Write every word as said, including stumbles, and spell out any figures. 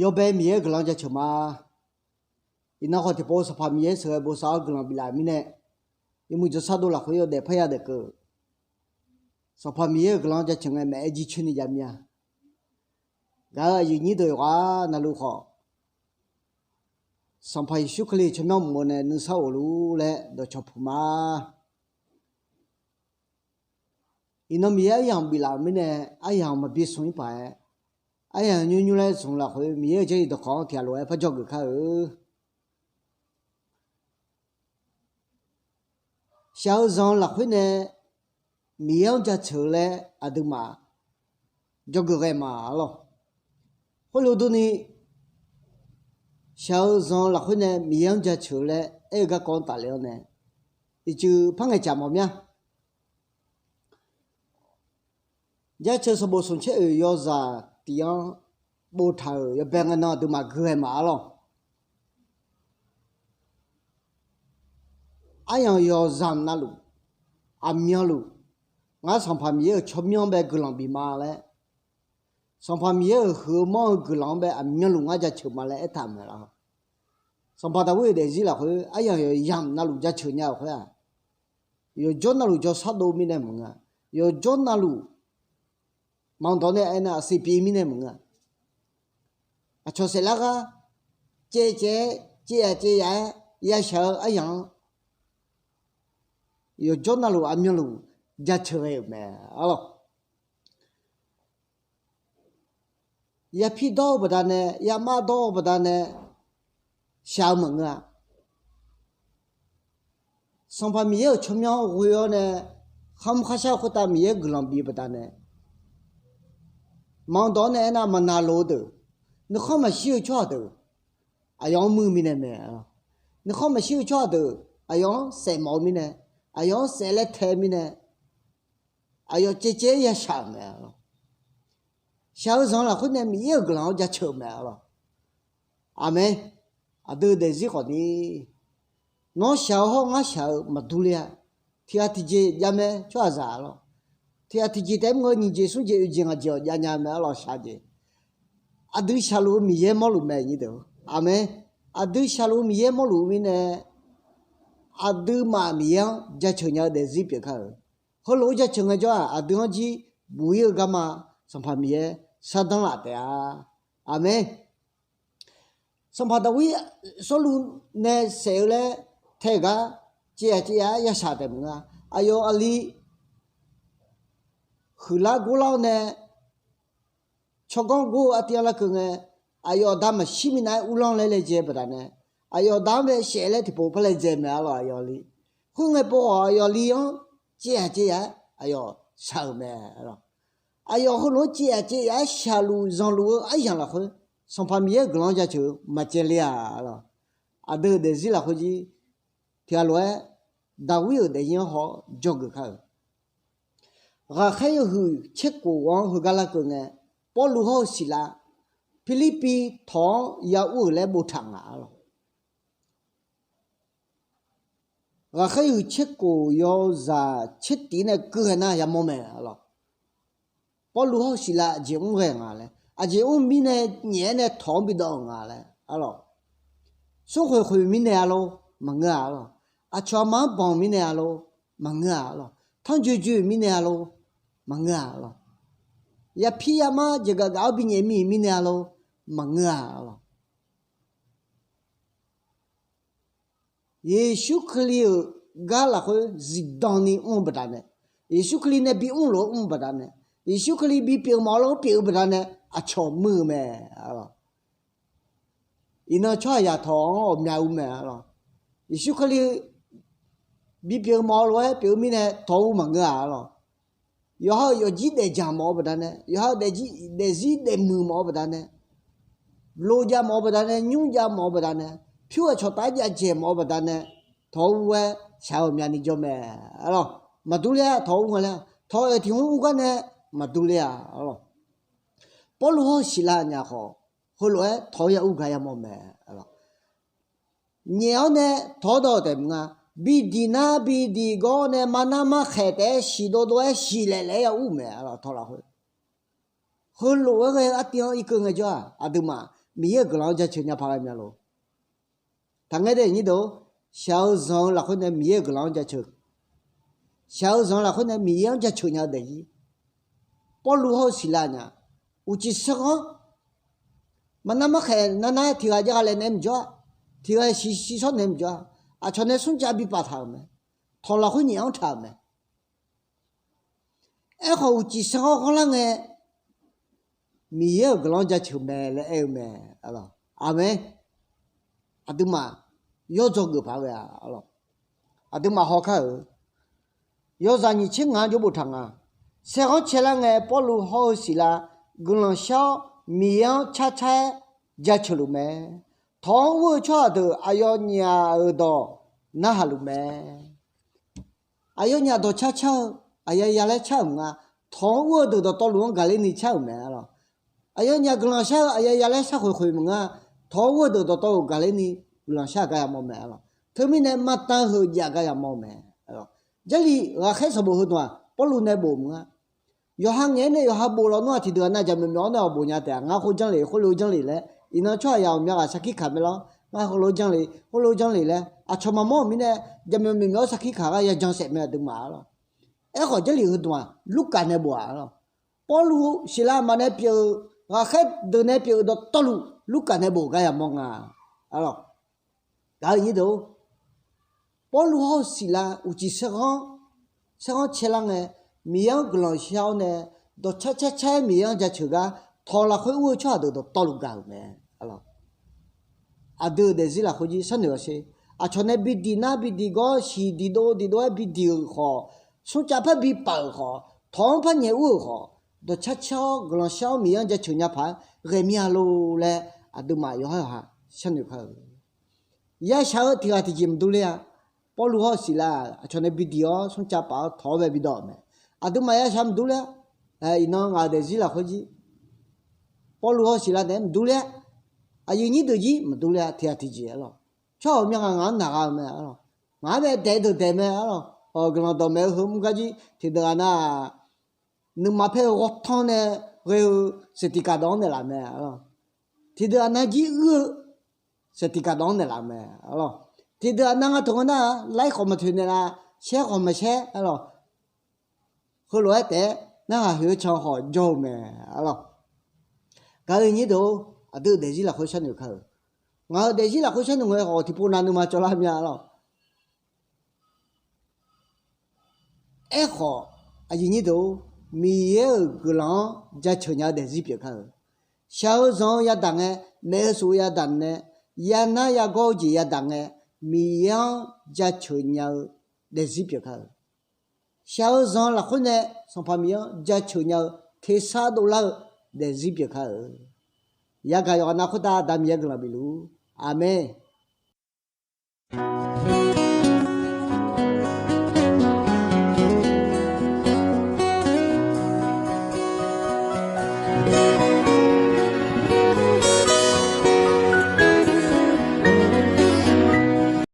Yawbae Miqyaer-euq guiqlanq jaceuq ma. Iqnan khawf tiqpov Sanqpaq Miqyaer sheuqghae bosav-awr guiqlanq biflaf-euq mirnae, yawmuiq jawrshar dov lafkhoer yawdaef parya daef keuv. Sanqpaq Miqyaer-euq guiqlanq jaceuq ngae maeq-aer jircoer ni jav mir-a. Gaq-euq aqyuif nyir deuq yawqghaq navluf khawf, Sanqpaq Yeqsur Kali tsawrmyanr mq-eu nae nuisar of luf laer dawqcawq puq ma. Iqnan Miqyaer aryamq biflaf-euq mirnae, aryamq maqbi smq-ir paq-aer, aryamq nymr nymr laer smq lafkhoer Miqyaer-euq jarlif dawqkawq-anr tiqghaq lof-aer par dzawgeuf kar-eu. Shaq-eu zanq-eu lafkhoer nae Miqyaer-anr jaceuq-eu laer aqduimaf dzawgeuf ghae ma arlawr. Khoerlof durni, shaq-eu zanq-eu lafkhoer nae Miqyaer-anr jaceuq-eu laer aer-eu garkawv-anr tafle-awr nae, iqcuiv par ngaeqcaf mawf mir-a. Jaceuq sanqbof smq caer oeq yawzaq tiq-anr boftaq-euq yawbae ngae nan aqduimaf gui ghae ma arlawr. Aryamq yawqzanq navluf, aqmyanluf, ngar Sanqpaq Miqyaer-euq tsawrmyanr bae guiqlanq bif ma laer, Sanqpaq Miqyaer-euq huiq-eu manr-eu guiqlanq-anr bae aqmyanluf ngar jaceuq ma laer aertaq-euq mae laf. Sanqpaq Daqwir-euq daefzir lafkhoer aryamq yawqzanq navluf jaceuq nya-euq khoer-aq, yawqjawr navluf jawrshar dov mirnae maqngeur-a. Yawqjawr navluf maqdawq nae aernar aqsiq pyeuf mirnae maqngeur-a. Aqcawq saeflar gar caev caev-aer, caev yaf caev yaf-aer yashaq-eu aryamq-anr, yawqjawr navluf aqmyanluf jaceuq ghae-euq mae arlawr. Yapir dawr-eu baqdanae, yamar dawr-eu baqdanae shaq-eu maqngeur-a. Sanqpaq Miqyaer-euq tsawrmyanr ghoe-awr nae, kharmr kharshar-eu khoertav Miqyaer guiqlanq bif-eu baqdanae, maqdawq-awr nae aernar maqnaq lof-eu deuq, nuikhanr maqshir-eu tsawrhaq deuq, aqyawf-anr muir-eu mirnae mae. Nuikhanr maqshir-eu tsawrhaq deuq aqyawf-anr saef mawf-eu mirnae, aqyawf-anr saef laer tae-eu mirnae, aqyawf caev caev-aer yashaq-euq mae arlawr. Shaq-eu zanq lafkhoer nae Miqyaer-euq guiqlanq-anr jaceuq-euq mae arlawr. Aqmeq. Aqdui daefzir khawfni, nawr shaq-eu hawr ngar shaq-eu maqdur ler-a. Tiqghaq tiqjeq javmae tsawrhaqzaq arlawr. Tiqghaq tiqjeq taef-aer mr-eu nyiq jeq smr jeq oeq jeq ngaq jeq-awq javnya mae arlawr shaq jeq. Aqdui shaqluf-eu Miqyaer mawrluf mae nyir deuq. Aqmeq. Aqdui shaqluf-eu Miqyaer mawrluf-eu mirnae, aqduimaf Miqyaer-anr jaceuq nya-eu daefzir pyeuf kar-euq. Heulof-aer jaceuq ngaejawr-aq, aqdui-anr jir buq-ir-eu garma Sanqpaq Miqyaer shardanr laf taef-a. Aqmeq. Sanqpaq Daqwir Sawrluv nae saef-eu laer tae-euq gar caev yaf caev yaf-aer yashaq taef maqngeur-a. Aqyawf aqli huiqlar gorlar-awr nae tsawrganr gor-eu artiv-anr larkeuv ngae, aqyawf aqda maqshir minav-aer uvlanr laer laejae baqdanae, aqyawf aqda-anr bae saef laer tiqpov par laejae mae arlawr aqyawf aqli. Khoerngae pov-awq aqyawf aqli-anr caev yaf caev yaf-aer aqyawf shaq-euq mae arlawr. Aqyawf heulof-aer caev yaf caev yaf-aer shaqluf zanqluf-eu aryamq lafkhoer, Sanqpaq Miqyaer-euq guiqlanq-anr jaceuq-eu maqcaev ler-a arlawr. Aqdui-euq daefzir lafkhoer jir tiqghaq lof-aer Daqwir-euq daefzir-anr haw-awr dzawgeuf kar-euq. Ghaqkhaer yawhuiq tserkof-anr heugar larkeuv ngae, Pawrluv hawr-eu Siqlav Pirlirpiv tawq-anr ya ur-euq laer boftaq nga arlawr. Ghaqkhaer yawhuiq tserkof yawzaq tsertif nae keuv ghae nar yamawr mae arlawr. Pawrluv hawr-eu Siqlav aqjeq mr ghae nga laer, aqjeq mr mirnae nyaef-aer nae tawq-anr bidawv-euq nga laer arlawr. Smrkhoeq khoeq mirnae arlawr maqngeur-a arlawr. Aqcawq aqma-anr banq mirnae arlawr maqngeur-a arlawr. Tanrjoe joe-euq mirnae arlawr maqngeur-a arlawr. Yapir yamar jeqgaf gaf-awr binyaef mir-euq mirnae arlawr maqngeur-a arlawr. Yeqsur Kali-euq gar lafkhoer zifdan ni mr-eu baqdanae, Yeqsur Kali nae bimr lof-aer mr-eu baqdanae, Yeqsur Kali bipyeuf mawf-eu lof-aer pyeuf-eu baqdanae aqcawq muir-eu mae arlawr. Iqnan tsawrhaqzaq tawq-anr ghawqmya ur mae arlawr. Yeqsur Kali bipyeuf mawf-eu lof-aer pyeuf-eu mirnae tawq-eu maqngeur-a arlawr. Yawqha-euq yawfjir daefdzaq mawf-eu baqdanae, yawqha-euq daefzir daefmuiq mawf-eu baqdanae, lojav mawf-eu baqdanae, nymrjav mawf-eu baqdanae, pyur aqcawq taf-aer javdzaeq mawf-eu baqdanae, tawq-eu ur-aer shaq-eu ghawqmyani jawr mae arlawr. Maqdur ler-a tawq-eu ur nga laer, tawq-eu tiqhmq ur gar nae maqdur ler-a arlawr. Pawrluv hawr-eu Siqlav aqnyaf khawf, heulof-aer tawq-awr ya ur gaq yamawr mae arlawr. Nyaef-awr nae tawq-awr dawq-eu taef maqnga, bidiq nar bidiq gawr nae mar nar mar khaeq taef-aer siqdov dov-aer siqlaeq laeq-aer ya ur mae arlawr tawq lafkhoer. Heulof-aer ghae-eu artiv-anr irkeuv ngaejawr-aq, aqduimaf Miqyaer-euq guiqlanq-anr jaceuq nya paq ghae mya lor. Taqngaer dae nyir deuq-or, shaq-eu zanq-eu lafkhoer nae Miqyaer-euq guiqlanq-anr jaceuq, shaq-eu zanq-eu lafkhoer nae Miqyaer-anr jaceuq nya-eu daefzir. Pawrluv hawr-eu Siqlav nya, uqcif saerghanr, maqnar markhaeq narnar-aer tiq ghaq jav gha laev naeq-aer maqjawr-a, tiq ghaq shiq shir shawr naeq-aer maqjawr-a, aqcawq nae smrcav bipaf taq-euq mae, tawq lafkhoer nyaef-anr taq-euq mae. Aerkhawf uqcif saerghanr ghanrlar ngae, Miqyaer-euq guiqlanq-anr jaceuq mae laer aer-eu mae. Aqmeq. Aqduimaf yawr dzawgeuf paq-aer ghae-a. Aqduimaf hawkar-euq yawzaq nyiq tser ngaq-anr jawr boftaq nga. Saerghanr caelar ngae, Pawrluv hawr-eu Siqlav guiqlanq shar-awr, Miqyaer-anr carcar-aer jaceuq luf mae. Tawq-anr ur-eu tsawrhaq deuq aqyawfnyaf-euq dawq narhaq luf mae. Aqyawfnyaf dawq carcar-eu aqyawf ya laer car-euq maqnga. Tawq-anr ur-eu deuq dawqtawvluf-anr gaqler ni car-euq mae. Aqyawfnyaf guiqlanq shar-eu aqyawf ya laer sharkhoeq khoeq maqnga. Tawq-anr ur-eu deuq dawqtawvluf gaqler ni guiqlanq shar gar yamawr mae. Teumirnae maqtav heuq jav gar yamawr-eu mae. Jarlif ghaqkhaer sanqbof heudawq-aq Pawrluv nae bof maqnga. Yawqha ngaeq-aer nae yawqha bof lawnmr-aq, tiqdeuq-aq nav jaqmyawf myawf-awr nae awq bof nya taef-a. Ngar khoer janrlef, khoerlof janrlef laer, iqnan tsawrhaq yaq-awq myav ghaq sarkir kaq mae lawr. Ngar khoerlof janrlef, khoerlof janrlef laer aqcawq maqmawr-euq mirnae, jaqmyawf myawf-awr sarkir kaq gar yajan saef mae aqduimaf-a lawr. Aerkhawf jarlif heudawq-aq Lurkaf nae bof-a lawr. Pawrluv Siqlav aqma nae pyeuf-euq ghaqkhaer deuq nae pyeuf-euq dawqtawvluf Lurkaf nae bof gar yamawr nga. Gaq-eu nyir deuq-or, Pawrluv hawr-eu Siqlav uqcif saerghanr, saerghanr caelar ngae, Miqyaer-anr guiqlanq shar-awr nae, dawqcar car car-aer Miqyaer-anr jaceuq gar tawq lafkhoer ur-eu tsawrhaq deuq dawqtawvluf gaq-euq mae. Aqdui-euq daefzir lafkhoer jir sharnoeq-awq sher. Aqcawq nae bidiq nar bidiq gawr, siq diqdov diqdov-aer bidiq-euq khawf, smrcav par bipaf-euq khawf, tawq-anr par nyaef ur-euq khawf, dawqcar car-awr guiqlanq shar-awr Miqyaer-anr jaceuq nya paq-aer ghae mir-a lor laer aqduimaf yawqhar yawqha sharnoeq kar-eu. Yashaq-eu tiq ghaq tiqjeq maqdur ler-a. Pawrluv hawr-eu Siqlav aqcawq nae bidiq-awr smrcav paf-awr tawq-awr bae bidawv-euq mae. Aqduimaf yashaq maqdur ler-a. Iqnan ngaq-euq daefzir lafkhoer jir Pawrluv hawr-eu Siqlav naeq-aer maqdur ler-a. Aqyuif nyir deuq jir maqdur ler-a. Tiq ghaq tiqjeq-a lawr. Tsawrhaq-euq myavghaq ngaq-anr naq gha-eu mae-a lawr. Ngaq-anr bae daef deuq daef mae-a lawr. Guiqlanq dawqmaeq-eu heu mr gar jir tiqdeuq-aq nar-aq, nuima paer-eu ghawrtanr nae ghae-eu saeqtiq kaq dawq-anr naeqlaf mae-a lawr. Tiqdeuq-aq nar jir uir-eu saeqtiq kaq dawq-anr naeqlaf mae-a lawr. Tiqdeuq-aq nar nga taq nga nar-aq, laer khawf maqtoeq naeqlaf, shaer khawf maqshaer-a lawr. Heulof-aer taef-aer narhaq hoeq-eu can khawf jawr-eu mae-a lawr. Gaq-eu nyir deuq-or, aqdui-euq daefzir lafkhoer sharnoeq kar-euq. Ngaq-euq daefzir lafkhoer sharnoeq ngae khawf tiqpov nav nuima cawvlar mya-a lawr. Aerkhawf, aqyuif nyir deuq-or, Miqyaer-euq guiqlanq-anr jaceuq nya-eu daefzir pyeuf kar-euq. Shaq-eu zanq-eu yadaq ngae, maef-eu shuf-eu yadaq nae, yanar yagawr-eu jeq yadaq ngae, Miqyaer-anr jaceuq nya-eu daefzir pyeuf kar-euq. Shaq-eu zanq-eu lafkhoer nae Sanqpaq Miqyaer-anr jaceuq nya-eu tersar dovlar-eu daefzir pyeuf kar-euq. Yagaq yawqghaq nav khoertav Aqda Miqyaer guiqlanq bif luf-ur. Aqmeq.